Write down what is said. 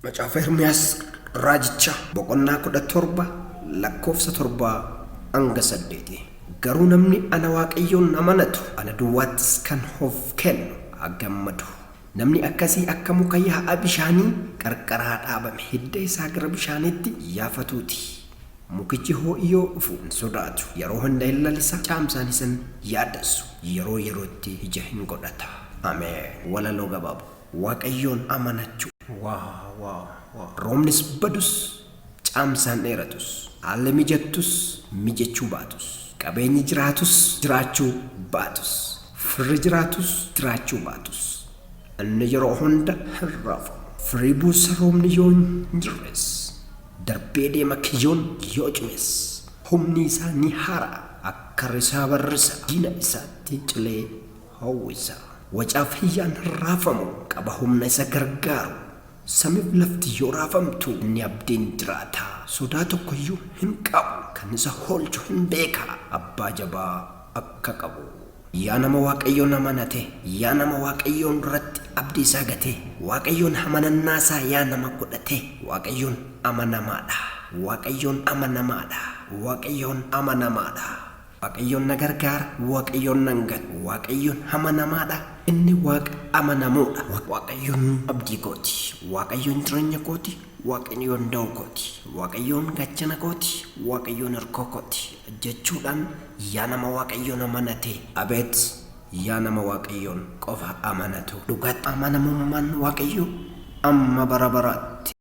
Macaafa Ermiyaas Raajichaa boqonnaa 17 lakkoofsa 7 hanga 8. Garuu namni ana Waaqayyoon amanatu, ana duwwaattis kan of kennu haa gammadu. Namni akkasii akka muka yaa'a bishaanii qarqaraa dhaabame, hidda isaa gara bishaaniitti yaafatuu ti. Mukichi hoo'i yoo dhufu hin sodaatu, yeroo hunda in lalisa, caamsaan isa hin yaaddessu, yeroo yerootti ija in godhata. Ameen. Walaloo gabaaboo. Waaqayyoon amanachuu. Wow wow wow. Roobnis badus, caamsaan dheeratus, haalli mijattus mijachuu baatus, qabeenyi jiraatus jiraachuu baatus, firri jiraatus jiraachuu baatus, inni yeroo hunda hin raafamu. Firii buusa roobni yoo hin jirres, darbee deema kiyyoon yoo cimes, humni isaa ni haara'a, akka risaa barrisa, diina isaatti cilee hawwisa. Wacaaf hiyyaan hin raafamu, qaba humna isa gargaaru. Samiif lafti yoo raafamtu, inni abdiin jiraata. Sodaa tokkoyyuu hin qabu, kan isa hoolchu hin beeka, abbaa jabaa akka qabu. Yaa nama Waaqayyoon amanate, yaa nama Waaqayyoon duratti abdii isaa gate, Waaqayyoon amanannaa isaa yaa nama godhate, Waaqayyoon amanamaadha, Waaqayyoon amanamaadha, Waaqayyoon amanamaadha. Waaqayyoon na gargaara, Waaqayyoon nan gatu. Waaqayyoon amanamaadha, inni Waaqa amanamuudha. Waaqayyoon abdii kooti, Waaqayyoon jireenya kooti, Waaqayyoon da'oo kooti, Waaqayyoon gaachana kooti, Waaqayyoon hirkoo kooti jechuudhaan yaa nama Waaqayyoon amanate, abeet yaa nama Waaqayyoon qofa amanatu. Dhugaatti amanamummaan Waaqayyoo amma bara baraatti.